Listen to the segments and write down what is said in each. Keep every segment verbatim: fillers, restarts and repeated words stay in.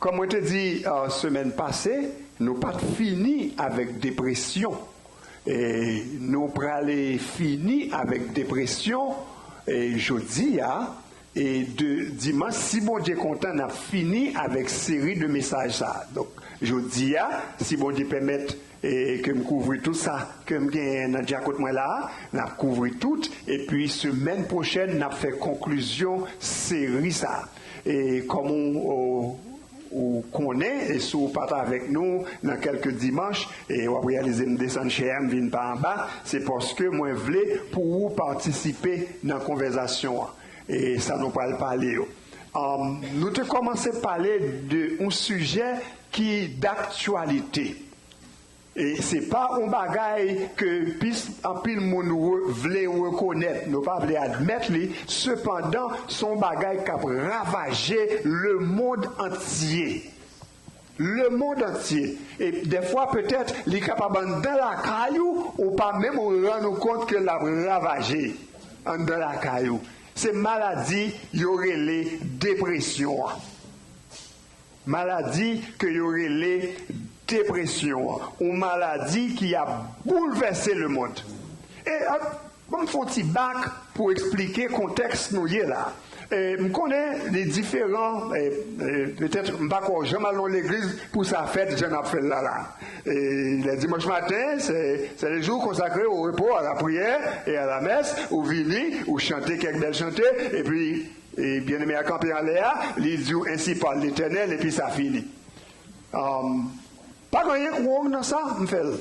Kòm mwen te di, uh, semèn pase, nou pa t fini avèk depresyon. E nou prale fini avèk depresyon, e jodi a, e de dimanch, si Bondye kontan, n ap fini avèk seri de mesaj sa a. Donk, jodi a, si Bondye pèmèt, e ke m kouvri tout sa ke m genyen nan djakot mwen la a, n ap kouvri tout, epi semèn pwochèn, n ap fè konklizyon seri sa a. E kòm ou, ou, ou konnen, e si w pa t avèk nou nan kèlke dimanch, e w ap reyalize m desann chè a, m vin pa anba, se paske mwen vle pou ou patisipe nan konvèsasyon an. E sa nou pral pale yo. Um, nou te kòmanse pale de yon sijè ki daktyalite. E se pa yon bagay ke pis anpil moun re- vle rekonèt, nou pa vle admèt li, sepandan, se yon bagay k ap ravaje lemonn antye. Lemonn antye. E dèfwa, petèt, li kapab anndan lakay ou, ou pa menm rann ou kont ke l ap ravaje anndan lakay ou. Se maladi yo rele depresyon an. Maladi ke yo rele depresyon an, yon maladi ki ap boulvèse lemonn. E, a, ban m fè yon ti bak pou eksplike kontèks nou ye la. E, m konnen li diferan, e, e, petèt m pa kwè w janm al nan legliz pou sa fèt jan n ap fè l la la. E, le dimanche matin, c'est, c'est le jour consacré au repos, à la prière et à la messe. Ou vini, ou chante kèk bèl chante, epi E byeneme a kanpe anlè a, li di w, ainsi parle l'Éternel, epi sa fini. Um, pa gen anyen k wrong nan sa, m fè l.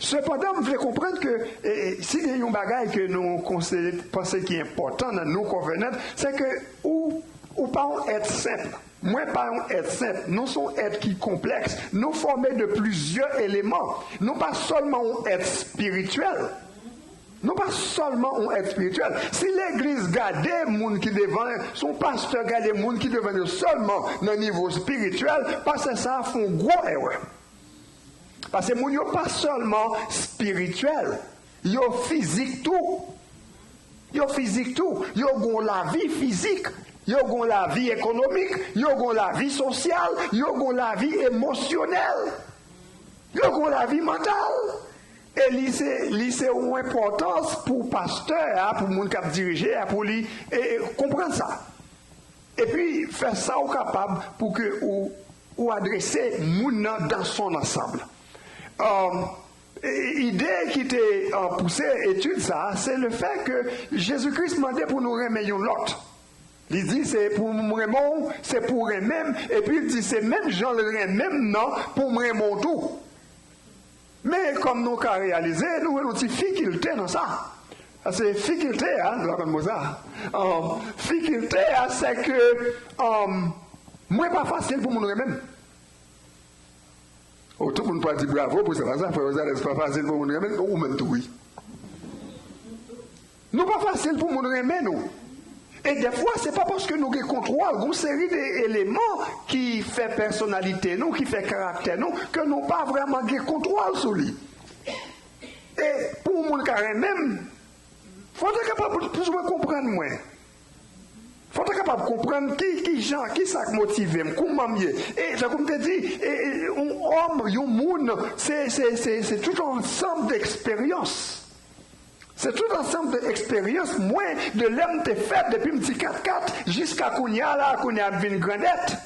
Sepandan, m vle konprann ke e, e, si gen yon bagay ke nou konsidere, panse ki enpòtan nan nou covenant, se ke ou, ou pa yon èt senp. Mwen pa yon èt senp. Nou se yon èt ki konplèks. Nou fòme de plizyè eleman. Nou pa sèlman yon èt espirityèl. Nou pa sèlman yon èt espirityèl. Si legliz gade moun ki devan, si yon pastè gade moun ki devan yo sèlman nan nivo espirityèl, pastè sa a fè yon gwo erè. Paske moun yo pa sèlman espirityèl, yo fizik tou. Yo fizik tou. Yo gen yon lavi fizik. Yo gen yon lavi ekonomik. Yo gen yon lavi sosyal. Yo gen yon lavi emosyonèl. Yo gen yon lavi mantal. E li se, li se yon enpòtans pou pastè a, pou moun k ap dirije a, pou li e, e, konprann sa. Epi, fè sa w kapab pou ke ou, ou adrese moun nan dans son ensemble. Um, e, ide ki te uh, pouse etid sa a, se le fè ke Jezi Kris mande pou nou renmen youn lòt. Li di, se pou m renmen w, se pou w renmen m. Epi l di, se menm jan l renmen m nan pou m renmen w tou. Men kòm nou ka reyalize, nou gen yon ti fikilte nan sa. Se fikilte a, nou konn mo sa. Um, fikilte a, se ke um, mwen pa fasil pou moun renmen m. Oh, tout moun pral di bravo pou sa, paske frè Rosales pa fasil pou moun renmen l, ou menm tou wi. Nou pa fasil pou moun renmen nou. E dèfwa, se pa paske nou gen kontwòl, gen yon seri de eleman ki fè pèsonalite nou, ki fè karaktè nou, ke nou pa vrèman gen kontwòl sou li. E pou yon moun ka renmen m, fò w ta kapab plizoumwen konprann mwen. Fò w ta kapab konprann ki, ki jan, ki sa k motive m, kouman m ye. E, tankou m te di, e, e, yon òm, yon moun, se, se, se, se tout yon ansanm de eksperyans. Se tout ansanm de eksperyans mwen, de lè m te fèt, depi m ti katkat, jiska kounye a la, kounye a m vin grandèt.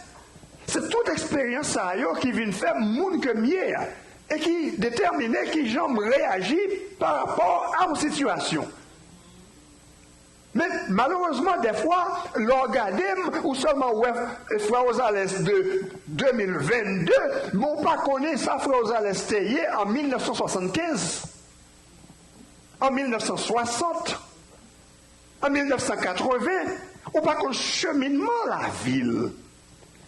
Se tout eksperyans sa yo ki vin fè m moun ke m ye a, e ki detèmine ki jan m reyaji pa rapò a yon sitiyasyon. Men, malerezman, dèfwa, lè w gade m, ou sèlman wè Frè Rosales de de mil venn de, men w pa konnen sa Frè Rosales te ye an mil nèf san swasannkenz, an mil nèf san swasant, an mil nèf san katreven, ou pa konn cheminman lavi l.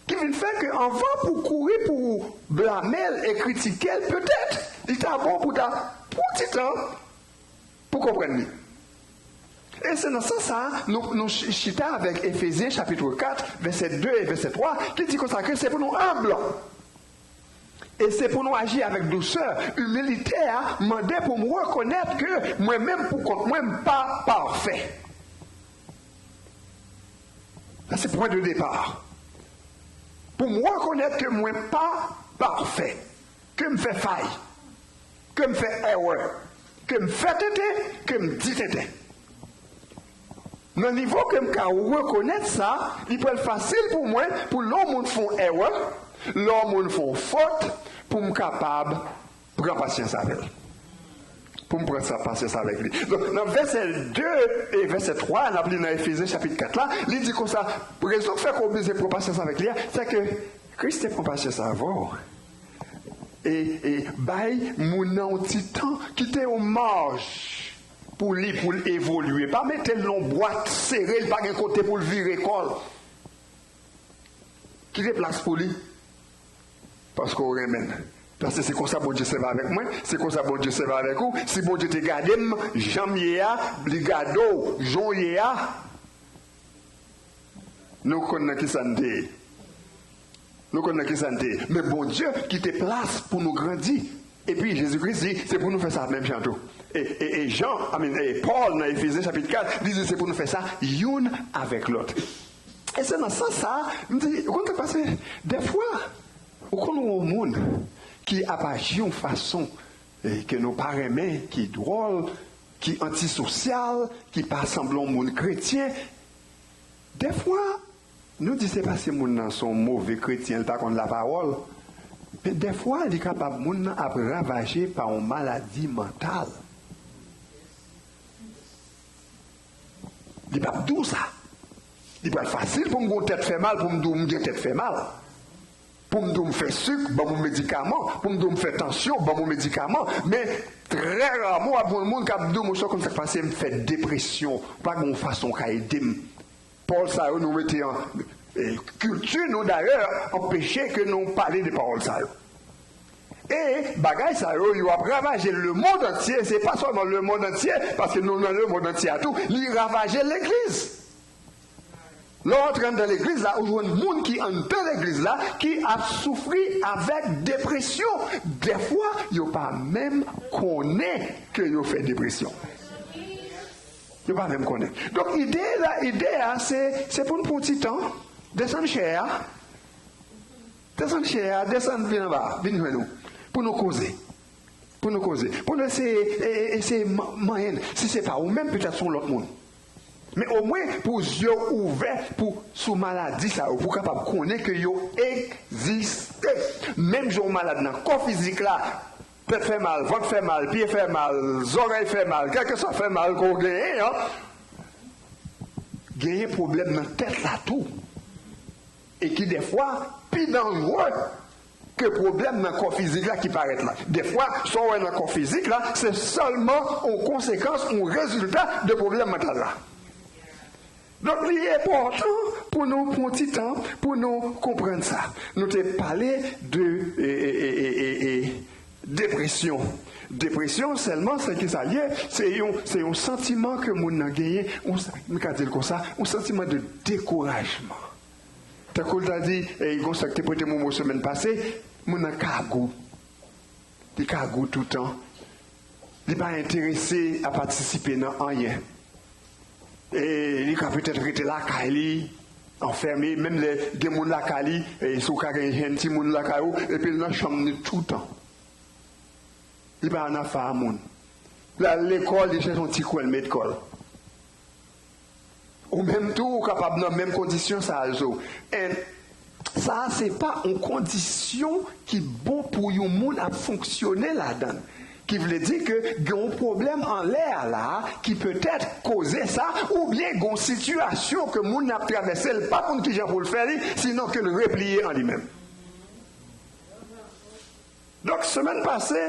Ki vin fè ke anvan pou w kouri pou w blame l e kritike l, petèt, li ta bon pou w ta pran ti tan pou w konprann li. E se nan sans sa a, nou, nou ch- chita avèk Efezyen chapit kat, vèsè de e vèsè twa, ki di konsa ke se pou nou enb. E se pou nou aji avèk dousè. Imilite a mande pou m rekonèt ke mwen menm pou kont mwen, m pa pafè. Sa se pwen de depa. Pou m rekonèt ke mwen pa pafè, ke m fè fay, ke m fè èrè, ke m fè tenten, ke m di tenten. Nan nivo ke m ka rekonèt sa, li pral fasil pou mwen, pou lè yon moun fè yon èrè, lè yon moun fè yon fot, pou m kapab pran pasyans avè l. Pou m pran sa pasyans avèk li. Donk, nan vèsè de e vèsè twa, n ap li nan Efezen chapit kat la, li di konsa, rezon k fè ke w oblije pran pasyans avèk li a, se ke Kris te pran pasyans avè w. E, e bay moun nan yon ti tan, kite yon maj pou li, pou l evolye. Pa mete l nan yon bwat sere, li pa gen kote pou l vire kò l. Kite plas pou li. Paske w renmen l. Paske se konsa Bondye sèvi avèk mwen, se konsa Bondye sèvi avèk ou. Si Bondye te gade m, jan m ye a, li gade w, jan w ye a, nou konn nan kisa n te ye. Nou konn nan kisa n te ye. Men Bondye kite plas pou nou grandi. Epi Jezi Kris di, se pou nou fè sa menm jan tou. E, e, e Jan, I mean, e Pòl nan Efezen chapit kat, li di se pou nou fè sa youn avèk lòt. E se nan sans sa, m di, ou konn sa k pase? Dèfwa, ou konn wè yon moun ki ap aji yon fason, e, ke nou pa renmen, ki dwòl, ki antisosyal, ki pa sanble yon moun kretyen. Dèfwa, nou di se paske moun nan se yon move kretyen, li pa konn lapawòl. Men dèfwa, li kapab moun nan ap ravaje pa yon maladi mantal. Li p ap di w sa. Li pral fasil pou m gen yon tèt fè mal, pou m di w m gen tèt fè mal. Pou m di w m fè sik, ban m yon medikaman. Pou m di w m fè tansyon, ban m yon medikaman. Men, trè raman, w ap jwenn moun k ap di w, monchè, konn sa k pase, m fè depresyon. Pa gen yon fason w ka ede m. Pawòl sa yo, nou mete an, e, kilti nou, dayè, anpeche ke nou pale de pawòl sa yo. E bagay sa yo, yo ap ravaje lemonn antye, se pa sèlman lemonn antye, paske nou nan lemonn antye a tou, li ravaje legliz. Lè w antre anndan legliz la, ou jwenn moun ki anndan legliz la, ki ap soufri avèk depresyon. Dèfwa, yo pa menm konnen ke yo fè depresyon. Yo pa menm konnen. Donk, ide la, ide a, se, se pou n pran ti tan, desann chè a, desann chè a, desann vin anba, vin jwenn nou, pou nou koze. Pou nou koze. Pou nou eseye, e, e, eseye man-, manyen, si se pa ou menm, petèt se yon lòt moun. Men omwen, pou zye w ouvè, pou, sou maladi sa yo, pou w kapab konnen ke yo egziste. Menm jan w malad nan kò fizik la, tèt fè mal, vant fè mal, pye fè mal, zòrèy fè mal, kèlkeswa fè mal ke w genyen an, genyen pwoblèm nan tèt la tou. E ki dèfwa pi danjere ke pwoblèm nan kò fizik la ki parèt la. Dèfwa, sa w wè nan kò fizik la, se sèlman yon konsekans, yon rezilta de pwoblèm mantal la. Donk, li enpòtan pou nou pran ti tan pou nou konprann sa. Nou te pale de, e, e, depresyon. Depresyon sèlman, se ki sa l ye? Se yon, se yon santiman ke moun nan genyen, yon sa-, nou ka di l konsa, yon santiman de dekourajman. Tankou l ta di, e, gon sa k te prete m yon mo semèn pase, moun nan kagou. Li kagou toutan. Li pa enterese a patisipe nan anyen. E li ka petèt rete lakay li, anfème, menm lè gen moun lakay li, e si w ka gen jèn timoun lakay ou, epi l nan chanm li toutan. Li pa nan afa a moun. L al lekòl, li chèche yon ti kwen l met kò l. Ou menm tou, ou kapab nan menm kondisyon sa a, Zo. And sa a, se pa yon kondisyon ki bon pou yon moun ap fonksyone ladan l. Ki vle di ke gen yon pwoblèm anlè a la a ki petèt koze sa, oubyen gen yon sitiyasyon ke moun nan ap travèse, l pa konn kijan pou l fè li, sinon ke l repliye an li menm. Donk, semèn pase,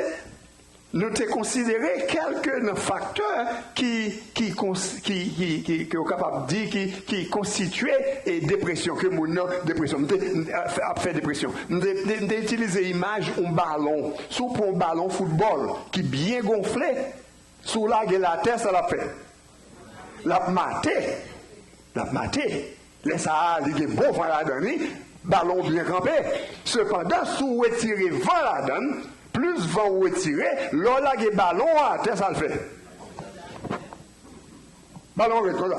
nou te konsidere kèlke nan faktè ki, ki kons-, ki, ki, ki, ke w kapab di ki, ki konstitye, e, depresyon, ke moun nan depresyon. M te, m, ap fè, ap fè depresyon. M te, m te, m te itilize imaj yon balon. Si w pran yon balon foutbòl ki byen gonfle, si w lage l atè, sa l ap fè? L ap mate. L ap mate. Lè sa a, li gen bon van ladan li, balon byen kanpe. Sepandan, si w retire van ladan l, plis van ou retire, lè w lage balon an atè, sa l fè? Balon an ret konsa.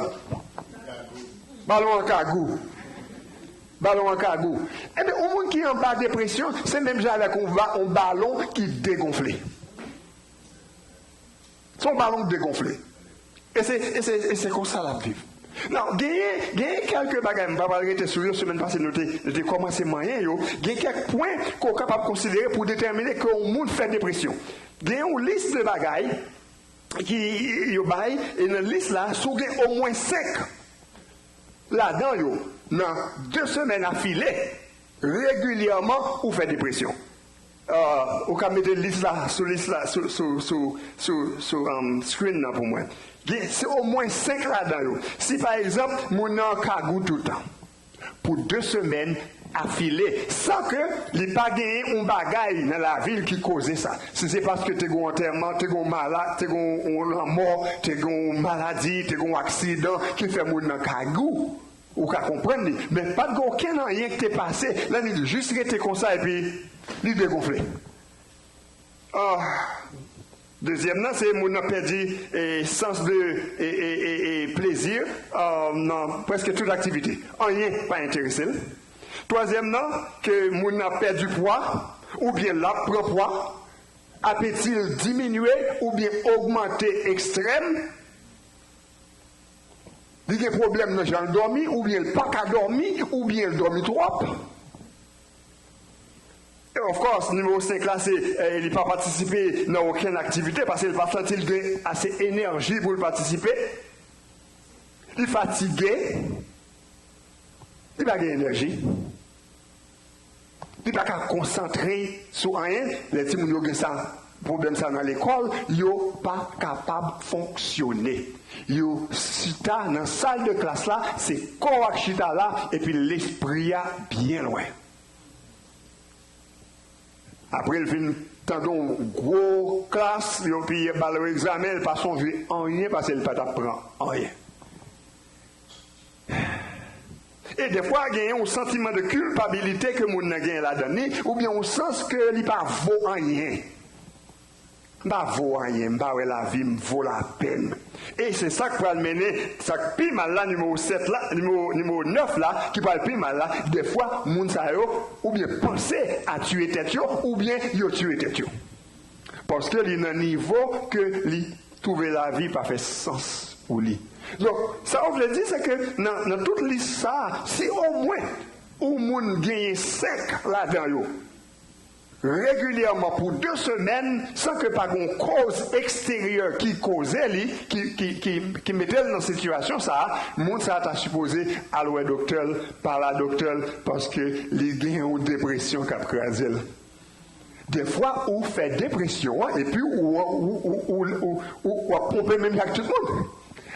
Balon an kagou. Balon an kagou. Ebyen, yon moun ki anba depresyon, se menm jan avèk yon, ba, yon balon ki degonfle. Se yon balon ki degonfle. E se, e se, e se konsa l ap viv. Nan, genyen, genyen kèlke bagay, m pa pral rete sou yo, semèn pase nou te, nou te kòmanse manyen yo. Gen kèk pwen ke w kapab konsidere pou detèmine ke yon moun fè depresyon. Gen yon lis de bagay ki yo bay, e nan lis la, si w gen omwen senk ladan yo, nan de semèn afile, regilyèman, ou fè depresyon. Ah, ou ka mete lis la sou lis la, sou, sou, sou, sou, sou um, screen nan pou mwen. Gen, se omwen senk ladan yo. Si, pa egzanp, moun nan kagou toutan, pou de semèn afile, san ke li pa genyen yon bagay nan lavi l ki koze sa. Si se paske te gen yon antèman, te gen yon malad, te gen yon lanmò, te gen yon maladi, te gen yon aksidan ki fè moun nan kagou, ou ka konprann li. Men pa t gen okenn anyen ki te pase, lè li jis rete konsa epi li degonfle. Ah, dezyèm nan, se moun nan pèdi, e, sans de, e, e, e, e plezi, ah, nan prèske tout aktivite. Anyen pa enterese l. Twazyèm nan, ke moun nan pèdi pwa, oubyen l ap pran pwa. Apeti l diminye oubyen ogmante ekstrèm. Li gen pwoblèm nan jan l dòmi, oubyen l pa ka dòmi, oubyen l dòmi twòp. E of course, nimewo senk la, se, eh, li pa patisipe nan okenn aktivite, paske li pa santi l gen ase enèji pou l patisipe. Li fatige. Li pa gen enèji. Li pa ka konsantre sou anyen. Lè timoun yo gen sa, pwoblèm sa nan lekòl, yo pa kapab fonksyone. Yo chita nan sal de klas la, se kò a k chita la, epi lespri a byen lwen. Apre l fin tande yon gwo klas, yo piye ba l yon egzamen, l pa sonje anyen paske l pa t ap pran anyen. E defwa, genyen yon santiman de kilpabilite ke moun nan genyen ladan li, oubyen yon sans ke li pa vo anyen. M pa vo anyen, m pa wè lavi m vo lapenn. E se sa k pral mennen, sa k pi mal la, nimewo sèt la, nimewo, nimewo nèf la, ki pral pi mal la, defwa, moun sa yo, oubyen panse a tiye tèt yo, oubyen yo tiye tèt yo. Paske li nan nivo ke li twouve lavi pa fè sans pou li. Donk, sa yo vle di, se ke nan, nan tout lis sa a, si omwen yon moun genyen senk ladan yo, regilyèman pou de semèn, san ke pa gen yon koz eksteryè ki koze li, ki, ki, ki, ki mete l nan sitiyasyon sa a, moun sa a ta sipoze al wè doktè l, pale a doktè l, paske li gen yon depresyon k ap kraze l. Defwa, ou fè depresyon an, epi ou, ou, ou, ou, ou, ou, ou ap twonpe menm jan ak tout moun.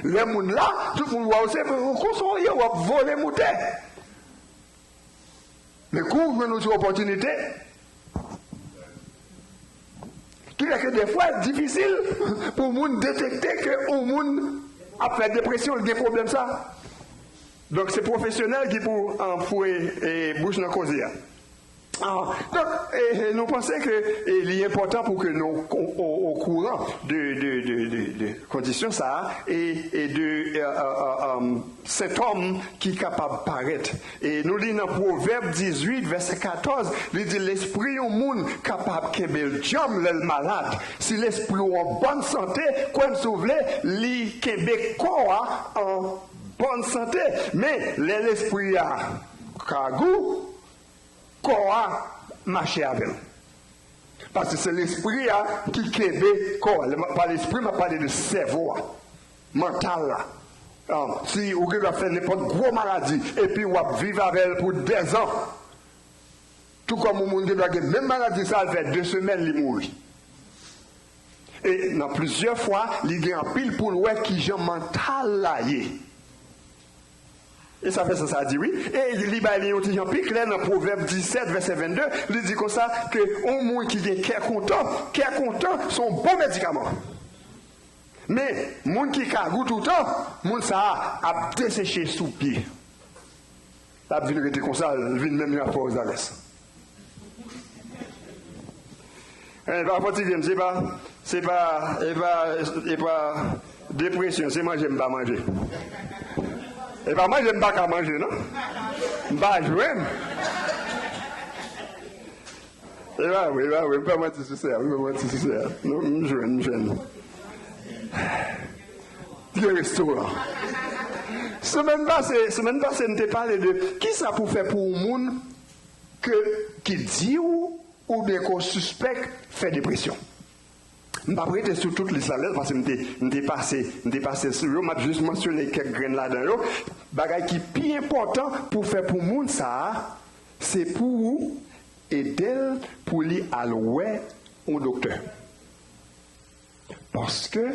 Lè moun la, tout moun wè w se konsa w ye, w ap vole moute. Men kou w jwenn yon ti opòtinite, ki fè ke defwa, difisil pou moun detekte ke yon moun ap fè depresyon, l gen pwoblèm sa. Donk, se pwofesyonèl ki pou, ah, foure, eh, bouch nan koze a. Ah, donk, eh, eh, nou panse ke, eh, li enpòtan pou ke nou o, o, okouran de, de, de, de, de kondisyon sa a e, e de, eh, eh, eh, eh, sentòm ki kapab parèt. E nou li nan Pwovèb dizuit, vèsè katòz, li di, lespri yon moun kapab kenbe l djanm lè l malad. Si lespri w an bòn sante, kwè m si w vle, li kenbe kò a an bòn sante. Men, lè lespri a kagou, kò a mache avè l. Paske se lespri a ki kenbe kò a. Lè m ap pale espri, m ap pale de sèvo a, mantal la. Ah, si ou gen dwa fè nenpòt gwo maladi, epi w ap viv avè l pou dèzan. Tou kòm yon moun gen dwa gen menm maladi sa, l fè de semèn li mouri. E nan plizyè fwa, li gen anpil pou l wè kijan mantal la ye. E sa fè sans sa di, wi. E li bay li yon ti jan pi klè nan Pwovèb disèt, vèsè vennde, li di konsa ke yon moun ki gen kè kontan, kè kontan se yon bon medikaman. Men, moun ki kagou toutan, moun sa a ap deseche sou pye. L ap vin rete konsa, l vin menm jan ak fè w zalès. Eh, pa fatige m, se pa, se pa, e pa, e pa depresyon, se manje m pa manje. E pa manje m pa ka manje, non? M pa jwenn. E pa vre, e pa vre, m pa manti sou sa, m pa manti sou sa. Non, m jwenn, m jwenn. Gen restoran. Semèn pase, semèn pase, m te pale de kisa pou fè pou yon moun ke, ki di w oubyen ke w sispèk fè depresyon. M p ap rete sou tout lis la, paske m te, m te pase, m te pase sou yo. M ap jis mansyone kèk grenn ladan yo. Bagay ki pi enpòtan pou fè pou moun sa a, se pou ou ede l pou li al wè yon doktè. Paske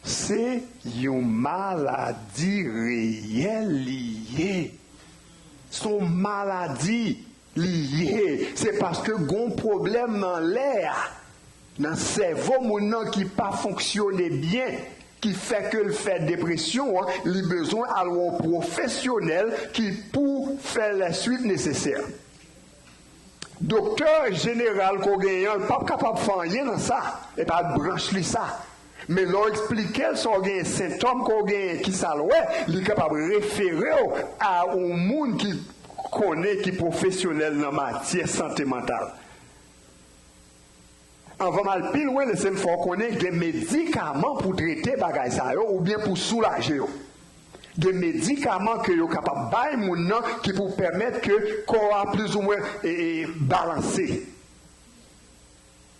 se yon maladi reyèl li ye. Se yon maladi li ye. Se paske gon pwoblèm nan lè a, nan sèvo moun nan ki pa fonksyone byen, ki fè ke l fè depresyon an, li bezwen al wè yon pwofesyonèl ki pou fè lèsuit nesesè. Doktè jeneral ke w genyen an, l p ap kapab fè anyen nan sa. E pa branch li sa. Men lè w eksplike l sa w genyen, sentòm ke w genyen, kisa l wè, li kapab refere w a yon moun ki konnen, ki pwofesyonèl nan matyè sante mantal. Anvan m al pi lwen, lese m fè w konnen gen medikaman pou trete bagay sa yo oubyen pou soulaje yo. Gen medikaman ke yo kapab bay moun nan ki pou pèmèt ke kò a plizoumwen, e, e, balanse.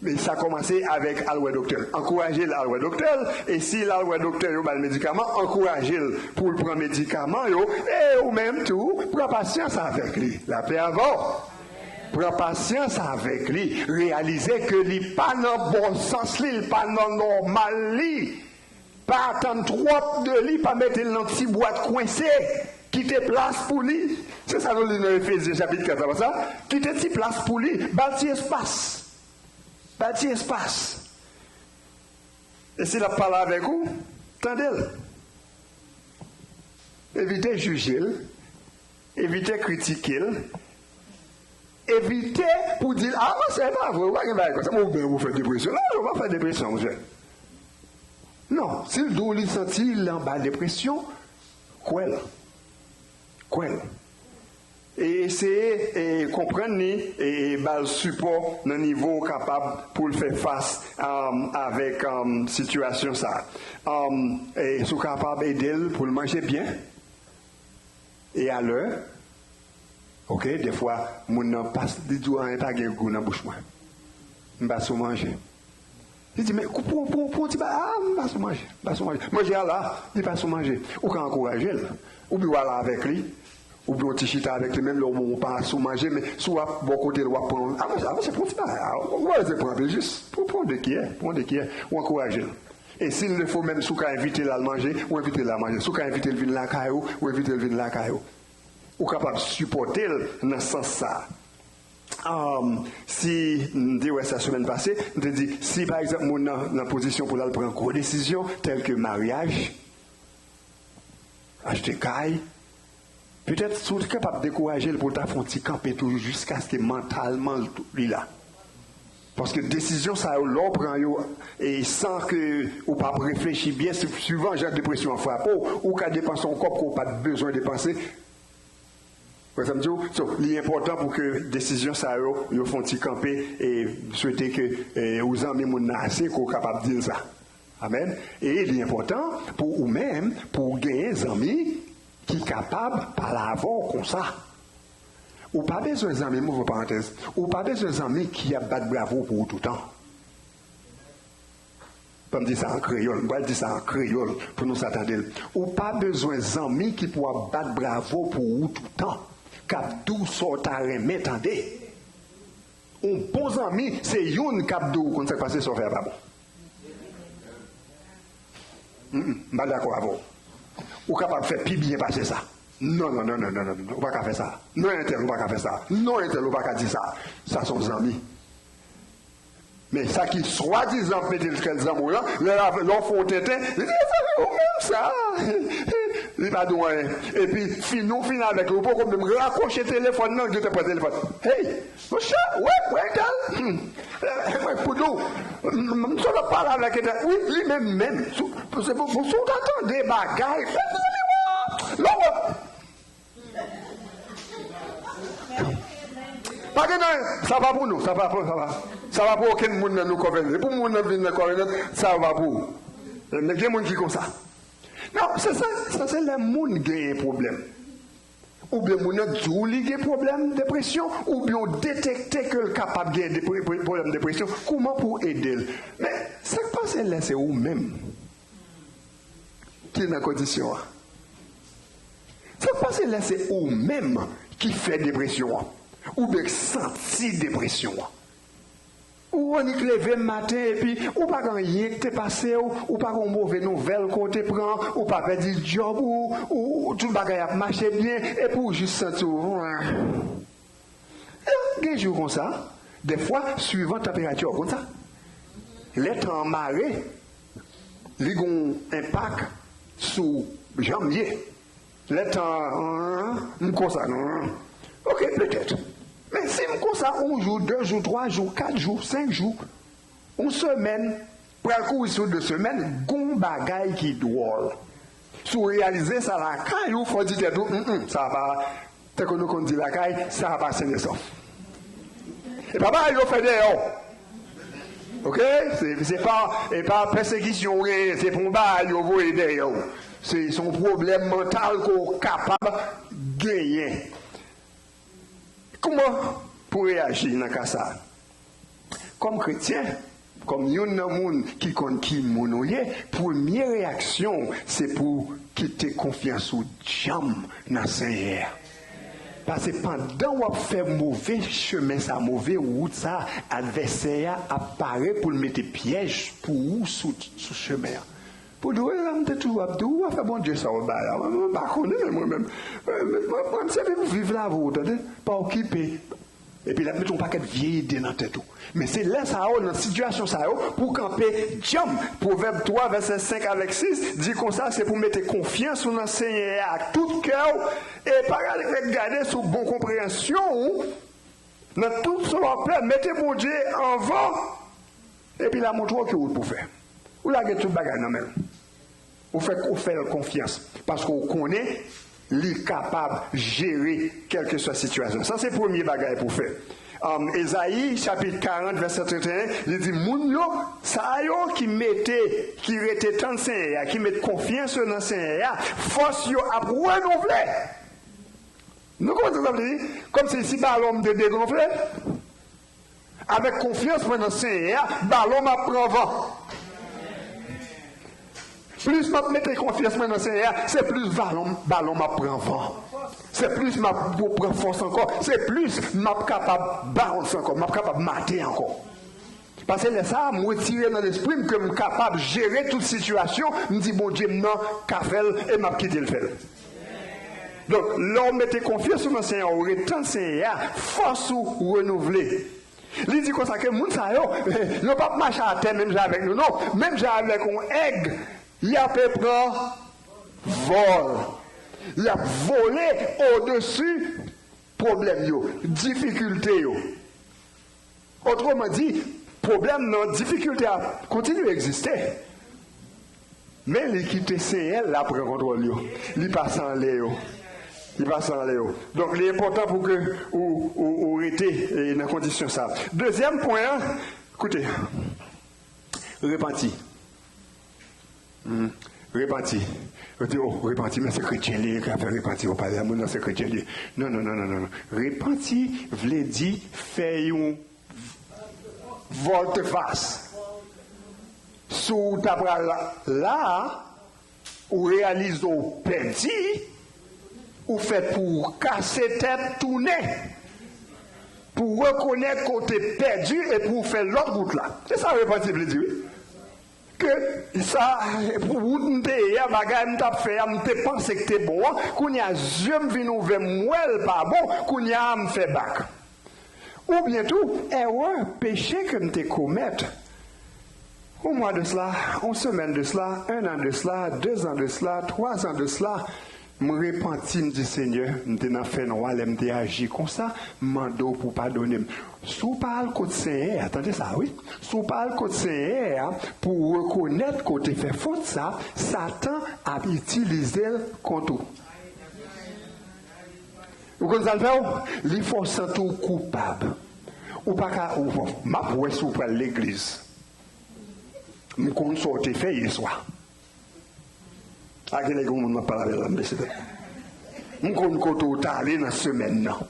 Men sa kòmanse avèk al wè doktè l. Ankouraje l al wè doktè l, e si l al wè doktè, yo ba l medikaman, ankouraje l pou l pran medikaman yo, e ou menm tou, pran pasyans avèk li. Lapè avè w. Pran pasyans avèk li. Reyalize ke li pa nan bon sans li, li pa nan nòmal li. Pa atann twòp de li, pa mete l nan ti bwat kwense. Kite plas pou li. Se sa nou li nan Efezyen chapit kat la, pa sa? Kite ti plas pou li. Ba l ti espas. Ba l ti espas. E si l ap pale avèk ou, tande l. Evite jije l. Evite kritike l. Evite pou di l, "A, monchè, e pa vre, ou pa gen bagay konsa." Oubyen ou fè depresyon. Non, ou pa fè depresyon, monchè. Non, si l di w li santi l anba depresyon, kwè l. Kwè l. E eseye, e, konprann li, e, e ba l sipò nan nivo w kapab pou l fè fas, um, avèk, um, sitiyasyon sa a. Um, e si w kapab ede l pou l manje byen, e a lè, oke, dèfwa, moun nan pa, li di w, "Anyen pa gen gou nan bouch mwen. M pa sou manje." Li di, "Men, pran, pran, pran ti ba, a, m pa sou manje, m pa sou manje. Manje a la, li pa sou manje." Ou ka ankouraje l. Oubyen w ale avèk li, oubyen w ti chita avèk li, menm lè w, w pa sou manje, men si w ap bò kote l, w ap pran, avanse, avanse, pran ti ba, a, ou, ou pa bezwen pran anpil, jis pran, pran de kiyè, pran de kiyè, ou ankouraje l. E si l le fo, menm si w ka envite l al manje, ou envite l al manje. Si w ka envite l vin lakay ou, ou envite l vin lakay ou. Ou kapab sipòte l nan sans sa a. Um, si m te wè sa semèn pase, m te di, si pa egzanp moun nan nan pozisyon pou l al pran gwo desizyon, tèl ke maryaj, achte kay, petèt si w te kapab dekouraje l pou l ta fè yon ti kanpe tou jiskaske mantalman l tou, li la. Paske desizyon sa yo, lè w pran yo, e san ke ou pa reflechi byen, si, suivan jan depresyon an frape w, ou ka depanse yon kòb ke w pa t bezwen depanse. Wè sa m di w? So, li enpòtan pou ke desizyon sa yo, yo fè yon ti kanpe, e m swete ke, e, ou zanmi moun nan ase ke w kapab di l sa. Amèn. E li enpòtan pou ou menm, pou w genyen zanmi ki kapab pale avè w konsa. Ou pa bezwen zanmi, m ouvri parantèz, ou pa bezwen zanmi ki ap bat bravo pou ou toutan. Ban m di sa an kreyòl, m pral di sa an kreyòl pou nou sa tande l. Ou pa bezwen zanmi ki pou ap bat bravo pou ou toutan, k ap di w sa w ta renmen tande. Yon bon zanmi, se youn k ap di w, "Ou konn sa k pase, sa w fè a pa bon." Mm, mm, m pa dakò avè w. Ou kapab fè pi byen pase sa. Non, non, non, non, non, non, non, ou pa ka fè sa. Non, entèl, ou pa ka fè sa. Non, entèl, ou pa ka di sa. Sa se yon zanmi. Men sa ki swadizan ap mete l kèl zanmi w lan, lè l ap, lè w fè yon tenten, li di, "E zanmi w menm sa." Li pa di w anyen. Epi, fin, ou fin avèk li, ou poko menm rakwoche telefòn nan, li te pran telefòn. Hey, monchè, wè, wè, entèl. Hmm. Eh, mwen, pou di w, m, m, m sot ap pale avèk entèl. Wi, li menm, menm. Si w, se pou, pou, si w ta tande bagay, lè w, lè w, lè w, lè w, Pa gen nan, sa pa pou nou, sa pa pou, sa pa, sa pa pou okenn moun nan nou covenant. E pou moun nan vin nan covenant, sa pa pou ou. Men gen moun ki konsa. Non, se sa, sa se lè moun genyen pwoblèm. Oubyen moun nan di w li gen pwoblèm depresyon, oubyen w detekte ke l kapab gen depre-, pre-, pwoblèm depresyon. Kouman pou w ede l? Men, sa k pase lè se ou menm ki nan kondisyon an? Sa k pase lè se ou menm ki fè depresyon an? Oubyen k santi depresyon an? Ou annik leve maten epi ou pa gen anyen ki te pase w, ou pa gen yon move nouvèl ke w te pran, ou pa pèdi djòb ou, ou, ou tout bagay ap mache byen, epi w jis santi w. Ya, gen jou konsa, dèfwa, swivan tanperati w konsa. Lè tan an mare, li gen yon enpak sou jan m ye. Lè tan an, m konsa, non. Ok, petèt. Men si m konsa yon jou, de jou, twa jou, kat jou, senk jou, yon semèn, pral kouri sou de semèn, gon bagay ki dwòl. Si w reyalize sa lakay ou, fò w di tèt ou, "Mm, mm, sa pa, tankou nou konn di lakay, sa pa sennesof." E pa bagay yo fè dèyè w. Ok? Se, se pa, e pa pèsekisyon ou genyen, se pa yon bagay yo voye dèyè w. Se, se yon pwoblèm mantal ke w kapab genyen. Kouman pou reyaji nan ka sa a? Kòm kretyen, kòm youn nan moun ki konn ki moun ou ye, premye reyaksyon w se pou w kite konfyans ou djanm nan Senyè a. Paske pandan w ap fè move chemen sa, move wout sa, advèsè a ap pare pou l mete pyèj pou ou sou, sou chemen an. Pou di w, "Wi, m te toujou ap di w, w a fè Bondye sa w bay la. Mwen, mwen pa konnen, men mwen menm. Mwen, mwen, mwen, se pou viv lavi w, tande? Pa okipe." Epi l ap mete yon pakèt vye ide nan tèt ou. Men se lè sa yo, nan sitiyasyon sa yo, pou w kanpe djanm. Pwovèb twa, vèsè senk avèk sis, di konsa, se pou mete konfyans ou nan Senyè a ak tout kè w, e pa gade, gade sou bon konpreyansyon ou, nan tout sa w ap fè, mete Bondye anvan, epi l a montre w ki wout pou w fè. Ou lage tout bagay nan men l. Ou fè, ou fè l konfyans, paske w konnen li kapab jere kèlkeswa sitiyasyon. Sa se premye bagay pou w fè. Um, Ezayi, chapit karant, vèsè trannteyen, li di, "Moun yo, sa yo ki mete, ki rete tann Senyè a, ki met konfyans yo nan Senyè a, fòs yo ap renouvle." Nou konprann sa sa vle di? Kòmsi si balon m te degonfle, avèk konfyans mwen nan Senyè a, balon m ap pran van. Plis m ap mete konfyans mwen nan Senyè a, se plis balon, balon m ap pran van. Se plis m ap pran fòs ankò, se plis m ap kapab bounce ankò, m ap kapab mate ankò. Paske lè sa a, m retire nan lespri m ke m kapab jere tout sitiyasyon, m di Bondye m nan ka fè l e m ap kite l fè l. Donk, lè w mete konfyans ou nan Senyè a, ou ret tann Senyè a, fòs ou renouvle. Li di konsa ke moun sa yo, yo p ap mache atè menm jan avèk nou, non. Menm jan avèk yon èg, y ape pran vòl. Y ap vole odesi pwoblèm yo, difikilte yo. Otreman di, pwoblèm nan, difikilte a kontinye egziste. Men li kite Senyè l la pran kontwòl yo. Li pase anlè yo. Li pase anlè yo. Donk, li enpòtan pou ke ou, ou, ou rete, e, nan kondisyon sa. Dezyèm pwen an, koute, repanti. Hmm. Repanti. Yo di, "Oh, repanti, men se kretyen li ye ki ap fè repanti." Ou pale a moun nan se kretyen li ye. Non, non, non, non, non, non. Repanti vle di fè yon volte-face. Si w ta pral la, la, ou reyalize w pèdi, ou fèt pou w kase tèt, tounen, pou w rekonèt ke w te pèdi e pou w fè lòt wout la. Se sa repanti vle di, wi. Ke sa, pou wout m te ye a, bagay m t ap fè a, m te panse ke te bon an, kounye a, zye m vin ouvè, m wè l pa bon, kounye a, m fè bak. Oubyen tou, èrè, peche ke m te komèt. Yon mwa de sila, yon semèn de sila, en an de sila, dezan de sila, twazan de sila, m repanti, m di, "Senyè, m te nan fènwa lè m te aji konsa, m mande w pou w padone m." Si w pa al kot Senyè a, tande sa, wi. Si w pa al kot Senyè a pou w rekonèt ke w te fè fot sa, Satan ap itilize l kont ou. Ou konn sa l fè w? Li fè w santi w koupab. Ou pa ka, ou, m ap wè si w pral legliz. M konn sa w te fè yè swa. A, gen lè gen yon moun m ap pale avè l la, m bese tèt. M konn kote w t ale nan semèn nan.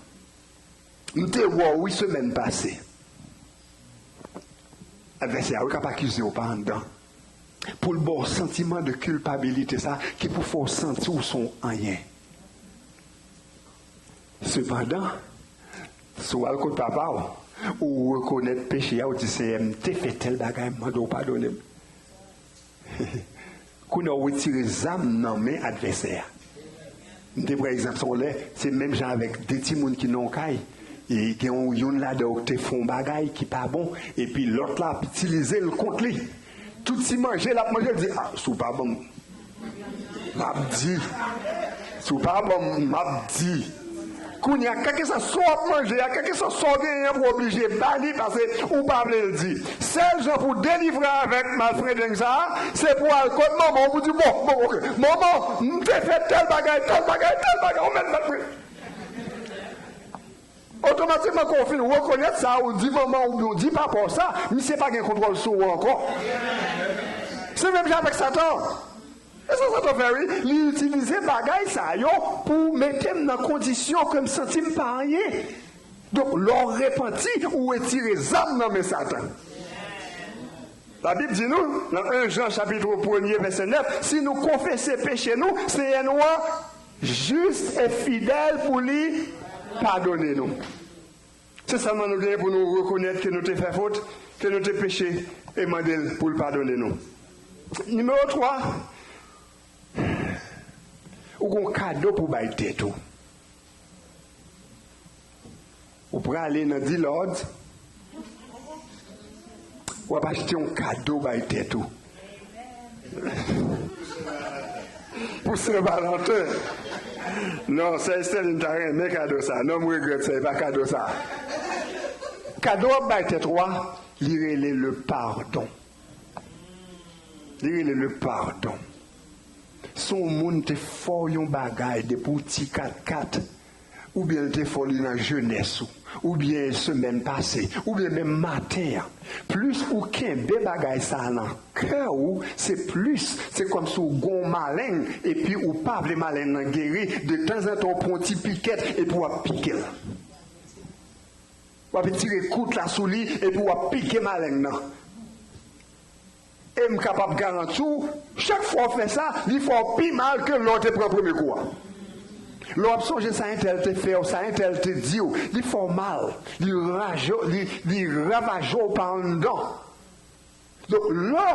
M te wè w, wi, semèn pase. Advèsè a, wi, k ap akize w pa anndan. Pou l ba w santiman de kilpabilite sa, ki pou fè w santi w se yon anyen. Sepandan, si w al kot Papa w, ou rekonèt peche a, ou di, "Senyè, m te fè tèl bagay, m mande w padone m." Kounye a, ou retire zam nan men advèsè a. M te pran egzanp sa yon lè, se menm jan avèk de timoun ki nan yon kay, e gen yon, youn ladan yo te fè yon bagay ki pa bon, epi lòt la ap itilize l kont li. Tout ti manje l ap manje, l di, "A, si w pa ban m, m ap di. Si w pa ban m, m ap di." Kounye a, kèlkeswa sa w ap manje a, kèlkeswa sa w genyen an, pou w oblije ba li, paske ou pa vle l di. Sèl jan pou w delivre avèk malfredeng sa a, se pou w al kot manman w, pou w di, "Bon, bon, oke, manman, m te fè tèl bagay, tèl bagay, tèl bagay, ou mèt bat mwen." Otomatikman, kan w fin rekonèt sa, ou di manman w, ou di papa w sa, misye pa gen kontwòl sou ou ankò. Se menm jan avèk Satan. E sa Satan fè, wi. Li itilize bagay sa yo pou mete m nan kondisyon ke m santi m pa anyen. Donk, lè w repanti, ou retire zam nan men Satan. Labib di nou, nan en Jan chapit premye, vèsè nèf, si nou konfese peche nou, Senyè nou an jis e fidèl pou li padone nou. Se sèlman nou genyen pou nou rekonèt ke nou te fè fot, ke nou te peche, e mande l pou l padone nou. Nimewo twa, ou gon kado pou bay tèt ou. Ou prale nan Dilord, w ap achte yon kado bay tèt ou. Pou Sen Valanten. Non, sè Estèlin ta renmen kado sa. Non, m regrèt sa, e pa kado sa. Kado w ap bay tèt ou a, li rele le padon. Li rele le padon. Si yon moun te fè w yon bagay depi w ti katkat, oubyen l te fè w li nan jenès ou, oubyen semèn pase, oubyen menm maten an, plis ou kenbe bagay sa a nan kè ou, se plis, se kòmsi w gon maleng, epi ou pa vle maleng nan geri, detanzantan w pran yon ti pikèt, epi w ap pike l. W ap tire kout la sou li, epi w ap pike maleng nan. E m kapab garanti w, chak fwa w fè sa, li fè w pi mal ke lè w te pran premye kou a. Lè w ap sonje sa entèl te fè w, sa entèl te di w, li fè w mal, li raje, li, li ravaje w pa anndan. Donk, lè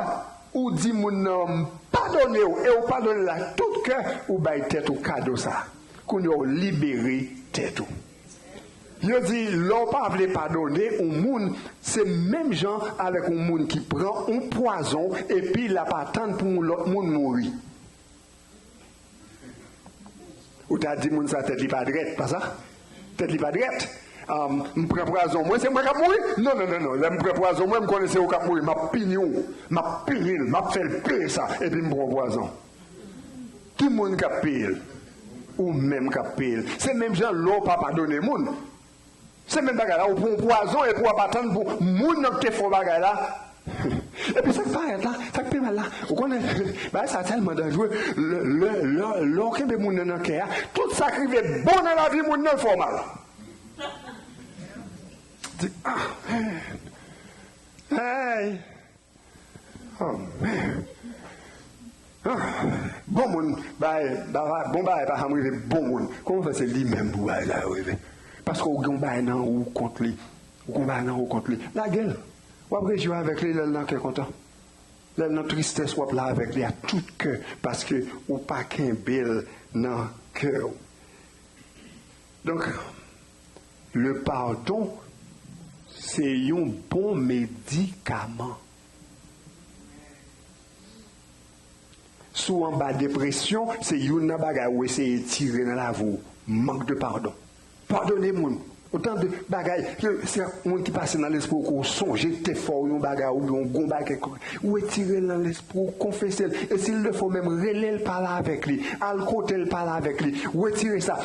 ou di moun nan, "M padone w," e ou padone l ak tout kè, ou bay tèt ou kado sa. Kounye a, ou libere tèt ou. Yo di, lè w pa vle padone yon moun, se menm jan avèk yon moun ki pran yon pwazon epi l ap atann pou yon lòt moun mouri. Ou ta di moun sa tèt li pa drèt, pa sa? Tèt li pa drèt. Ahn, m pran pwazon, mwen se mwen k ap mouri? Non, non, non, non. Lè m pran pwazon, mwen, m konnen se ou k ap mouri. M ap pini w. M ap pini l. M ap fè l peye sa. Epi m pran pwazon. Ki moun k ap peye l? Ou menm k ap peye l. Se menm jan lè w pa padone moun. Se menm bagay la, ou pran yon pwazon epi w ap atann pou moun nan ki te fè w bagay la. Epi sa k parèt la, sa k pi mal la, ou konnen, bagay sa tèlman danjere, lè, lè, lè, lè w kenbe moun nan nan kè a, tout sa k rive bon nan lavi moun nan, l fè w mal. Di, ah, hey, hey. Oh, man. Ah, bon moun, bay, bay, bon bagay pa janm rive bon moun. Kòman fè se li menm pou bagay sa yo rive? Paske w gen yon bagay nan ou kont li. Ou gen yon bagay nan ou kont li. Lage l. W ap rejwi avèk li lè l nan kè kontan. Lè l nan tristès, w ap la avèk li a tout kè. Paske ou pa kenbe l nan kè w. Donk, le pardon, se yon bon medikaman. Si w anba depresyon, se youn nan bagay ou eseye tire nan lavi w, mank de padon. Padone moun. Otan de bagay ke se moun ki pase nan lespri w, ke w sonje te fè w yon bagay oubyen w gon bagay kèlkonk, retire l nan lespri w, konfese l. E si l de fwa w menm, rele l, pale avèk li, al kote l, pale avèk li, retire sa.